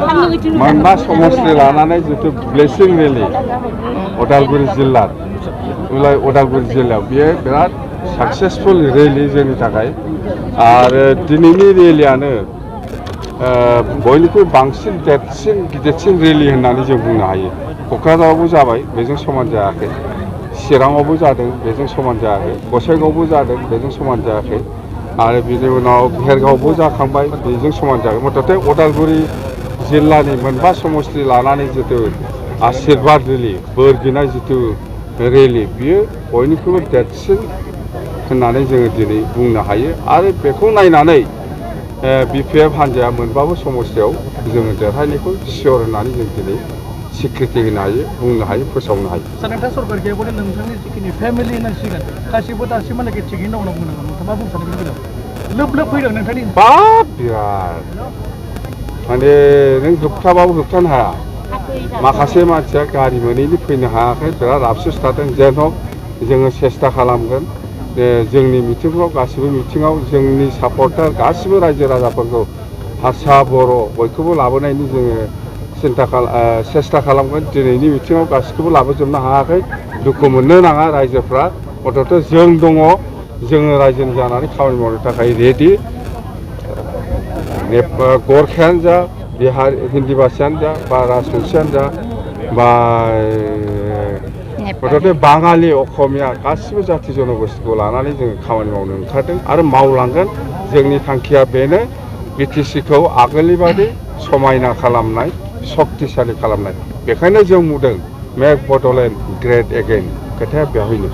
मोनबा समस्ति लानानै जितु ब्लेसिं रेलि उदालगुरि जिल्ला उदालगुरि जिल्लायाव बियो बिराद साक्सेसफुल रेलि जोंनि थाखाय आरो दिनैनि रेलियानो बयनिख्रुइ बांसिन देरसिन गिदिरसिन रेलि होननानै जों बुंनो हायो। क'क्राझारावबो जाबाय बेजों समान जायाखै, चिराङावबो जादों बेजों समान जायाखै, गसाइगावबो जादों बेजों समान जायाखै आरो बिनि उनाव भेरगावबो जाखांबाय बेजों समान जायाखै। मथथे उदालगुरि जिल्लानि मोनबा समस्ति लानानै जितु आशीर्बाद रेलि बोर बिनाय जितु रेलि बियो बयनिख्रुइबो देरसिन होननानै जोङो दिनै बुंनो हायो आरो बेखौ नायनानै BPF हान्जाया मोनबाबो समस्तियाव जोङो देरहानायखौ सियर होननानै जों दिनै सिक्रिटि होनो हायो, बुंनो हायो, फोसावनो हायो। सानैथा सरकार गैयाबाथाय नोंथांनि जिखिनि फेमिलि होननांसिगोन गासिबो दासिमहालागै थिगैनो दं होनना बुंनांगोन। नोंथाङा मा बुंनो सानो बेनि बेलायाव? लोब लोब फैदों नोंथांनि बाब बिराद माने नों होबथाबाबो होबथानो हाया। माखासे मानसिया गारि मोनैनि फैनो हायाखै बिराद आफसुस थादों। जेन हक जोङो सेस्था खालामगोन जोंनि मिथिंफ्राव गासिबो मिथिङाव जोंनि सापर्टार गासिबो रायजो राजाफोरखौ हारसा बर' बयखौबो लाबोनायनि जोङो सेस्था खालामगोन। दिनैनि मिथिङाव गासिखौबो लाबोजोबनो हायाखै, दुखु मोननो नाङा रायजोफ्रा। अन्तत जों दङ, जोङो रायजोनि जानानै खामानि मावनो थाखाय रेडि। गरखायानो जा, बिहार हिन्दी भाषायानो जा बा राजबंशियानो जा बा अन्तत बाङालि असमिया गासिबो जाथि जनगोष्ठीखौ लानानै जोङो खामानि मावनो ओंखारदों आरो मावलांगोन। जोंनि थांखिया बेनो BTC-खौ आगोलनि बादि समायना खालामनाय, सक्तिशालि खालामनाय। बेखायनो जों बुंदों मेक बड'लेण्ड ग्रेट एगेइन। खोथाया बेवहायनो।